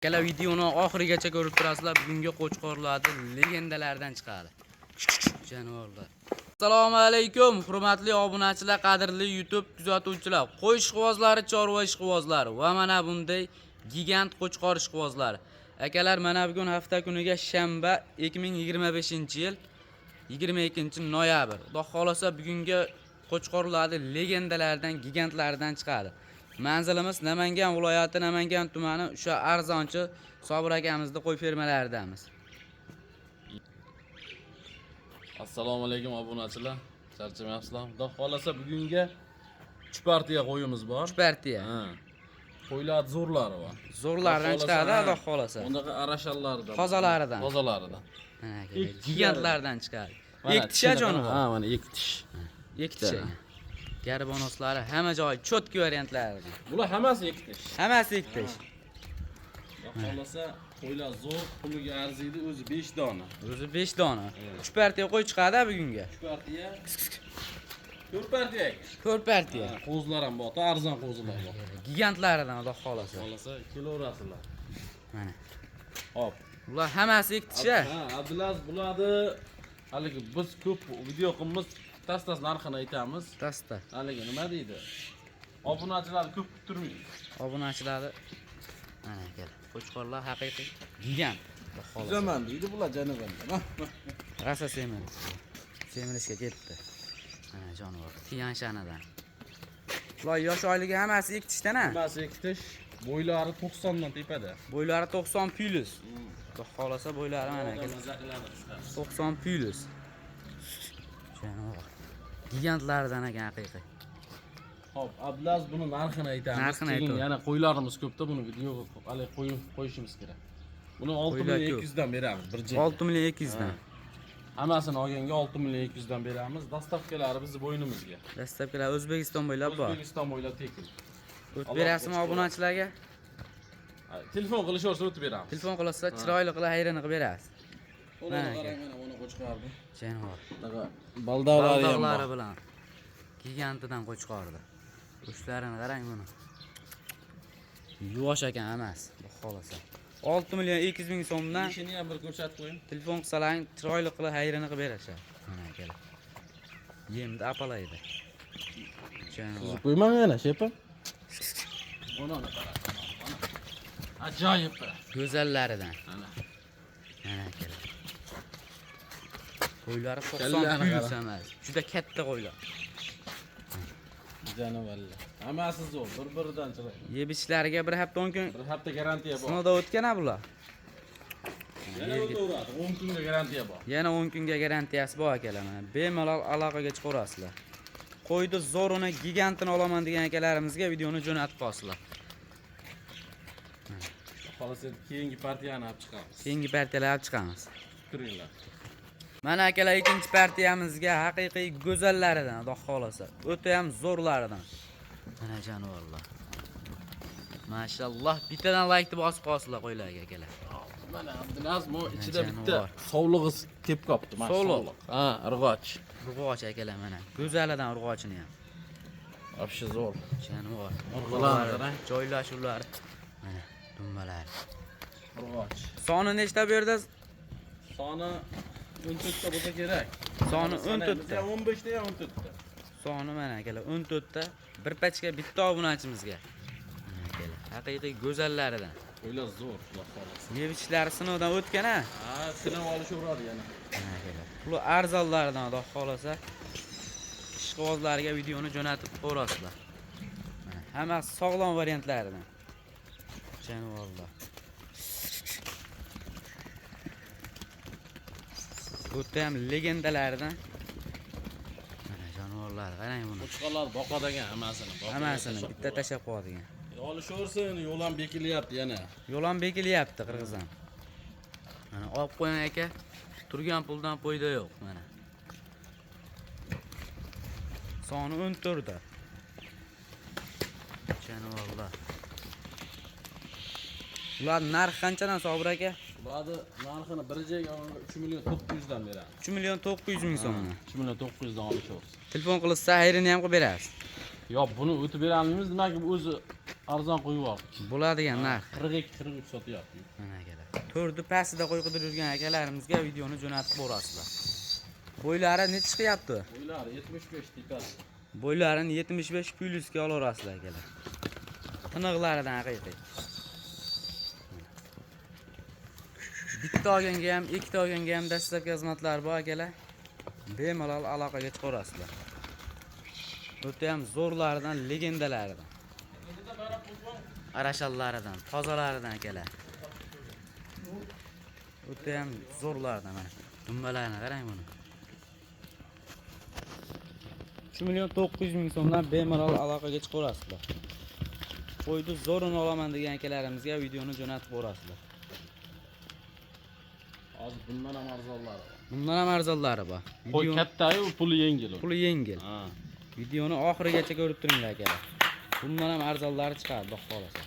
Akalar, videoni oxirigacha ko'rib turasizlar. Bugungi qo'chqorlarni legendalardan chiqadi. Jonivorlar. Assalomu alaykum, hurmatli obunachilar, qadrli YouTube kuzatuvchilar. Qo'y ishqibozlari, chorva ishqibozlari va mana bunday gigant qo'chqor ishqibozlari. Akalar, mana bugun hafta kuniga shanba, 2025-yil 22 noyabr. Xudo xolasa, bugungi qo'chqorlarni legendalardan, gigantlardan chiqadi. Manzilimiz Namangan viloyati, Namangan tumani, o'sha arzonchi Sobir akamizni qo'y fermalaridamiz. Assalomu alaykum, obunachilar. Charchamayapsizlarmi? Xudo xolasa, bugunga 3 partiya qo'yimiz bor. 3 partiya. Ha. Qo'ylar zo'rlari bor. Zo'rlaridan Xudo chiqadi, xolasa, Xudo xolasa. Bunaqa arashallardan. Tozalaridan. Tozalaridan. Mana aka, Ikki gigantlardan chiqadi. Mana Ikki tish jonivor. Ha, mana ikki tish. Ikki tish. Garbonoslari hamma joyi чётки variantlaridan. Bular hammasi ikki tish. Hammasi ikki tish. Xudo xolasa, qo'ylar zo'r, puliga arziydi, o'zi 5 dona. O'zi 5 dona. 3 partiya qo'y chiqadi bugunga. 3 partiya. 4 partiya. 4 partiya. Ha, qo'zilar ham bor, arzon qo'zilar bor. Gigantlaridan, Xudo xolasa. Xolasa kelaverasizlar. Mana. Hop. Bular hammasi ikki tish. Ha, Abdulaziz, bularni haligi biz ko'p video qilamiz, tas-tas narxini aytamiz. Dasta. Haligi nima deydi? Obunachilarni ko'p kuttirmaydi. Obunachilarni, mana akalar. Qo'chqorlar haqiqiy gigant. Xudo xolasa. Tuzaman deydi bular jonivorlar. Rosa semir. Semirishga ketdi. Mana jonivor. Tiyanshanidan. Bular yosh oyligi hammasi ikki tishdan ha. Hammasi ikki tish, bo'ylari 90 dan tepada. Bo'ylari 90 plus. Xudo xolasa, bo'ylari mana aka Maza qiladi qishlar. 90 plus. Jonivor. Gigantlardan ekan haqiqiy. Xo'p, Abdulaziz, buni narxini aytamiz. Narxini Keyin aytaver. yana qo'ylarimiz ko'pda, buni video haligi qo'yib qo'yishimiz kerak. Buni 6 Qo'ylar million ko'p. 200 dan beramiz bir jilda. 6 million 200 dan. Hammasini olganga 6 million 200 dan beramiz. Доставка lari bizni bo'ynimizga. Доставка lar O'zbekiston bo'ylab bor. O'zbekiston bo'ylab tekin. O't berasizmi obunachilarga? Ha, telefon qilishaversa, o'tib beramiz. Telefon qilsa, chiroyli qilib xayrini qilib berasiz. Uni Mana qarang, mana buni qo'chqordi. Jonivor. Bunaqa baldorlari ham Baldorlari bor. bilan. Gigantidan qo'chqordi. Ushlarini qarang buni. Yuvosh ekan emas, bu xolasa. 6 million 200 ming so'mdan Nishini ham bir ko'rsatib qo'ying. Telefon qilsalaring, chiroyli qilib xayrini qilib berishadi. Mana akalar. Yemni apalaydi. Jonivor. Suzib qo'ymang yana, shepim. Buni qarang. Ajoyib. Go'zallaridan. Ana. Mana akalar. Qo'ylari 90 Kallarini plus qara. emas. Juda katta qo'ylar. Jonivorlar. Hammasi zo'r, bir-biridan chiroyli. Yeb ichishlariga bir hafta 10 kun Bir hafta garantiya bor. sinovdan o'tgan ha bular. Yana o'taveradi. 10 kunga garantiya bor. Yana 10 kunga garantiyasi bor akalar, mana. Bemalol aloqaga chiqaverasizlar. Qo'yni zo'rini, gigantini olaman degan akalarimizga videoni jo'natib qolsizlar. Xolos, endi keyingi partiyani olib chiqamiz. Keyingi partiyalar olib chiqamiz. Turinglar. Mana akalar, ikkinchi partiyamizga haqiqiy go'zallaridan, Xudo xolasa. O'ta ham zo'rlaridan. Mana jonivorlar. Mashalloh, bittadan laykni bosib qolsizlar qo'ylarga, akalar. Mana Abdulaziz, bu ichida Jonivor. bitta sovlig'i kelib qolibdi. Mana Sovliq. sovliq. Ha, urg'och. Urg'och akalar, mana. Go'zalidan urg'ochini ham. Вообще zo'r. Jonivor. Urg'ochlar qarang. Joylashuvlari. Mana dumbalari. Urg'och. Soni nechta bu yerda? Soni 14 ta bo'lsa kerak. Soni 14 ta. Ya 15 ta ya 14 ta. Soni mana akalar 14 ta. Bir pachka bitta obunachimizga. Mana akalar, haqiqiy go'zallaridan. Qo'ylar zo'r, xudo xolasa. Yeb ichishlari sinovdan o'tgan ha. Ha, sinab olishaveradi yana. Mana akalar. Puli arzonlaridan, Xudo xolasa. Ishqibozlarga videoni jo'natib qo'yasizlar. Mana hammasi sog'lom variantlaridan. Jonivorlar. Bu yerda ham legendalaridan. Mana jonivorlar, qarang buni. Qo'chqorlar boqadigan hammasini. Boqib Hammasini tashlab bitta qo'yadi. tashlab qo'yadigan. Olishaversin, yo'l ham bekilyapti yana. Yo'l ham bekilyapti qirg'iz ham. Mana olib qo'ying aka, turgan puldan foyda yo'q mana. Soni 14 ta. Jonivorlar. Ular narxi qanchadan, Sobir aka? Bularni narxini bir joyga 3 million 900 dan beramiz. 3 million 900 ming so'mdan. 3 million 900 dan olishaversin. Telefon qilsa, xayrini ham qilib berasiz. Yo'q, buni o'tib berolmaymiz. Nimaki, bu o'zi Arzon qo'yib yubordik. Bo'ladigan narx. 42-43 sotyapti. Mana akalar. To'rtni pastida qo'y qidirib yurgan akalarimizga videoni jo'natib borasizlar. Bo'ylari necha chiqyapti? Bo'ylari 75 tepasi. Bo'ylarini 75 plyusga olaverasizlar akalar. Tiniqlaridan haqiqiy. Bitta olganga ham, ikkita olganga ham dastlabki xizmatlar bor akalar. Bemalol aloqaga chiqaverasizlar. O'ta ham zo'rlaridan, legendalaridan. Arashallaridan, tozalaridan akalar. O'ta ham zo'rlaridan mana. Dumbalarini qarang buni. 3 million 900 ming so'mdan bemalol aloqaga chiqaverasizlar. Qo'yni zo'rini olaman degan akalarimizga videoni jo'natib borasizlar. Hozir bundan ham arzonlari bor. Bundan ham arzonlari bor. Qo'y Video katta-yu, puli yengil. puli yengil. Ha. Videoni oxirigacha ko'rib turinglar akalar. Bundan ham arzonlari chiqadi, xudo xolasa.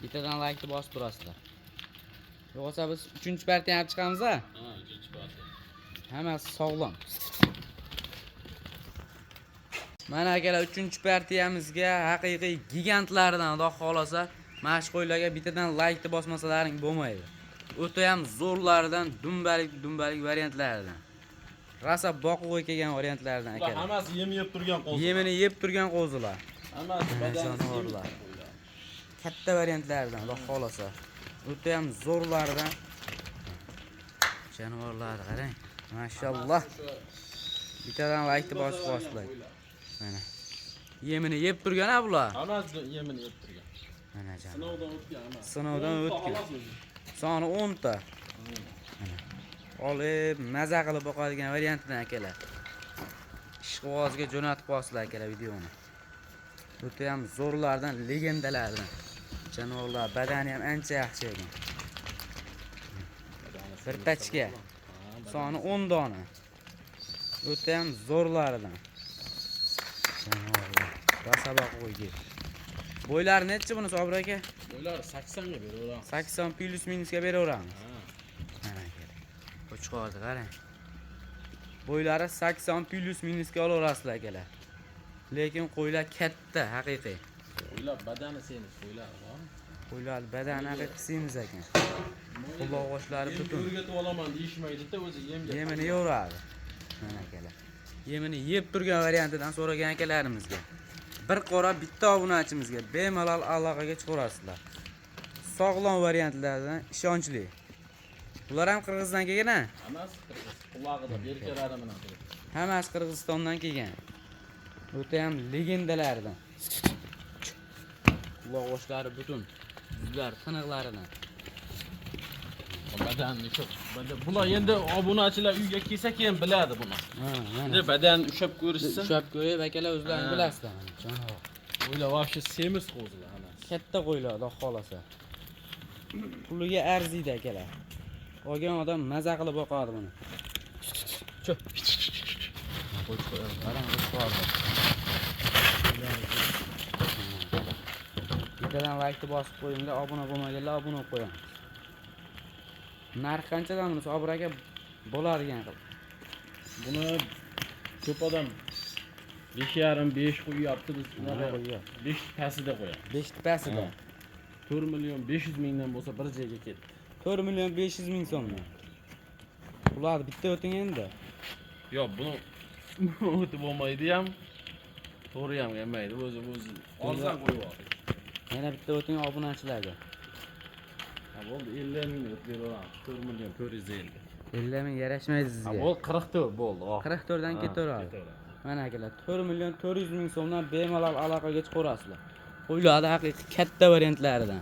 Bittadan laykni bosib turasizlar. Yo'qsa biz 3-partiya ham chiqamiz a? Ha, 3-partiya. Hammasi sog'lom. Mana akalar 3-partiyamizga haqiqiy gigantlardan xudo xolasa, mana shu qo'ylarga bittadan laykni bosmasalaring bo'lmaydi. O'ta ham zo'rlaridan, dumbalik dumbalik variantlaridan. Rosa boquvga kelgan variantlardan Bular akalar. hammasi yem yeb turgan qo'zilar. Yemini yeb turgan qo'zilar. Hammasi badani Jonivorlar. Katta variantlardan xudo xolasa. O'ta ham zo'rlaridan. Jonivorlarni qarang. Mashalloh. Bittadan laykni bosib qo'yasizlar. Mana. Yemini yeb turgan a bular. Hammasi yemini yeb turgan. Mana jon. Sinovdan o'tgan hammasi. Sinovdan O'nta o'tgan. xolos o'zi. Soni 10 ta. Mana. Olib, maza qilib boqadigan variantidan akalar. Ishqibozga jo'natib qo'yasizlar akalar videoni. O'ta ham zo'rlardan, legendalardan. Jonivorlar badani ham ancha yaxshi ekan. Bir tachka. Soni 10 dona. O'ta ham zo'rlaridan. Jonivorlar. Rosa boquvga. Bo'ylari nechi buni Sobir aka? Bo'ylari 80 ga beraveramiz. 80 plyus minusga beraveramiz. Ha. Mana akalar. Qo'chqorni qarang. Bo'ylari 80 plyus minusga olaverasizlar akalar. Lekin qo'ylar katta, haqiqiy. Qo'ylar badani semiz qo'ylar bor. Qo'ylar badani haqiqiy semiz ekan. Quloq-g'oshlari Yem butun. o'rgatib olaman deyishmaydi-da o'zi yemga. Yemini yeveradi. Mana akalar. Yemini yeb turgan variantidan so'ragan akalarimizga. Bir qora bitta obunachimizga bemalol aloqaga chiqaverasizlar. Sog'lom variantlardan ishonchli. Bular ham Qirg'izdan kelgan a? Hammasi qirg'iz. Qulog'ida berkalari bilan turibdi. Hammasi Qirg'izistondan kelgan. O'ta ham legendalardan. Quloq-g'oshlari butun. Yuzlar tiniqlaridan. Badanni ko'p. Bular endi obunachilar uyga kelsa keyin biladi buni. Ha, mana. Endi badanni ushlab ko'rishsa, Ushlab ko'rib akalar o'zlaring Ha. bilasizlar mana jonivor. Qo'ylar вообще semiz qo'zilar hammasi. Katta qo'ylar, xudo xolasa. Puliga arziydi akalar. Olgan odam maza qilib boqadi buni. Chu. Qarang, qo'chqorni. Bittadan laykni bosib qo'yinglar, obuna bo'lmaganlar obuna bo'lib qo'yamiz. Narx qanchadan buni Sobir aka bo'ladigan qilib? Buni ko'p odam 5,5 5 qo'yyapti, biz ularga Qo'yyapti. 5 pastida qo'yamiz. 5 pastida. 4 million 500 mingdan bo'lsa bir joyga ketdi. 4 million 500 ming so'mdan. Ular bitta o'ting endi. Yo'q, buni o'tib bo'lmaydi ham. To'g'ri ham kelmaydi, o'zi o'zi arzon qo'yib yubordik. Yana bitta o'ting obunachilarga. Ha bo'ldi, 50 ming o'tib beraveramiz. 4 million 450. 50 ming yarashmaydi Ha sizga. bo'ldi, 44 bo'ldi. oxiri. 44 dan Ha, ketaveradi. ketaveradi. Mana akalar, 4 million 400 ming so'mdan bemalol aloqaga chiqaverasizlar. Qo'ylarni haqiqiy katta variantlaridan.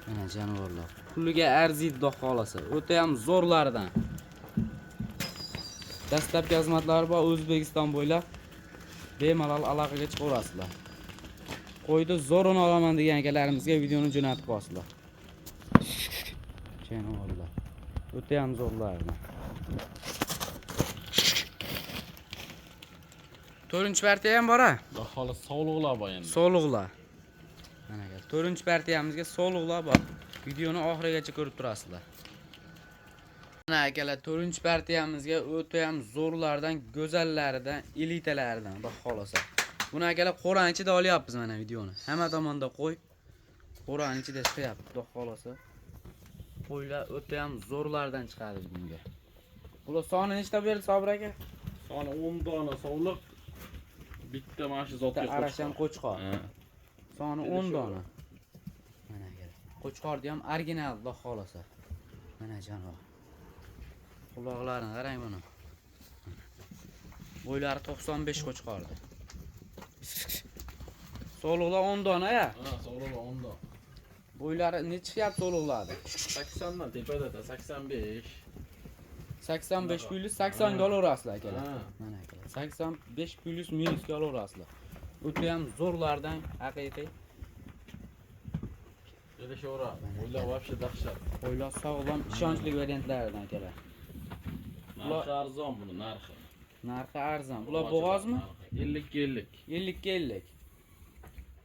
Mana jonivorlar. Puliga arziydi xudo xolasa. O'ta ham zo'rlaridan. Dastlabki xizmatlari bor O'zbekiston bo'ylab bemalol aloqaga chiqaverasizlar. Qo'yni zo'rini olaman degan akalarimizga videoni jo'natib qo'yasizlar. Jonivorlar. O'ta ham zo'rlaridan. 4-partiya ham bor a? Xudo xohlasa sovliqlar bor endi. Sog'liqlar. Mana aka, 4-partiyamizga sog'liqlar bor. Videoni oxirigacha ko'rib turasizlar. Mana akalar, 4-partiyamizga o'ta ham zo'rlardan, go'zallaridan, elitalaridan, xudo xolasa. Buni akalar qo'rani ichida olyapmiz mana videoni. Hamma tomonda qo'y. Qo'rani ichida chiqyapti, xudo xolasa. Qo'ylar o'ta ham zo'rlardan chiqadi bugunga. Bular soni nechta berdi, Sobir aka? Soni 10 dona sovliq. Bitta mana shu zotga Bitta arashan qo'chqor. Ha. Soni Endi 10 shu- dona. Mana akalar. Qo'chqorni ham original, xudo xolasa. Mana jonivor. Quloqlarini qarang buni. Bo'ylari 95 qo'chqordi. So'liqlar 10 dona ya. Ha, sovliq 10 dona. Bo'ylari necha chiqyapti so'liqlarni? 80 dan tepada, 85. 85 plyus 80 ga olaverasizlar, akalar. Ha. Mana akalar. 85 plyus minusga olaverasizlar. O'ta ham zo'rlardan, haqiqiy. Kelishaveradi. O'ylar вообще dahshat. Qo'ylar sog'lom, ishonchli variantlaridan, akalar. Narxi arzon buni, narxi. Narxi arzon. Bular bo'g'ozmi? 50 ga 50. 50 ga 50.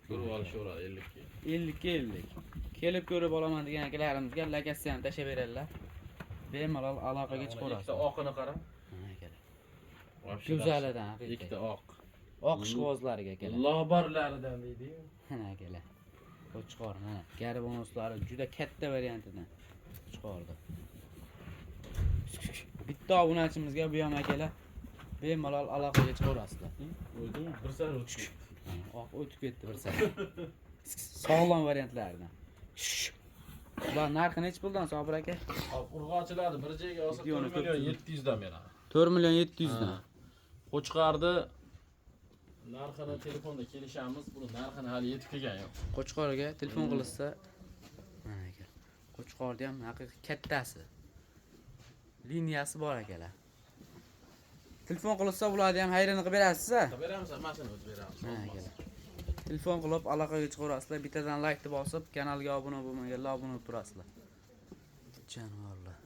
Ko'rib olishaveradi, 50 ga. 50 ga 50. Kelib ko'rib olaman degan akalarimizga lakasi ham tashlab beradilar. Bemalol aloqaga Ikkita chiqaverasiz. oqini qara. Mana akalar. Вообще Go'zalidan dahshat. haqiqiy. Ikkita oq. Oq ishqibozlariga, akalar. Lobarlaridan deydi-yu. Mana akalar. Qo'chqor, mana garbonoslari juda katta variantidan chiqardi. Bitta obunachimizga bu ham, akalar, bemalol aloqaga chiqaverasizlar. O'zing bir sal o'tib ketdi. Mana, oq o'tib ketdi bir sal. Sog'lom variantlaridan. Bular narxi nechi puldan, Sobir aka? Hop, urg'ochilarni bir joyga olsa Videoni 4 million ko'p 700 dan beradi. 4 million 700 dan. Qo'chqorni narxini telefonda kelishamiz. Buni narxini hali yetib kelgani yo'q. Qo'chqorga telefon qilishsa, mana aka. Qo'chqorni ham haqiqiy kattasi. Liniyasi bor, akalar. Telefon qilishsa, bularni ham hayrini qilib berasiz a? Qilib beramiz, hammasini o'zi beramiz. Mana akalar. Telefon qilib aloqaga chiqaverasizlar. Bittadan like bosib, kanalga obuna bo'lmaganlar obuna bo'lib turasizlar. Jonivorlar.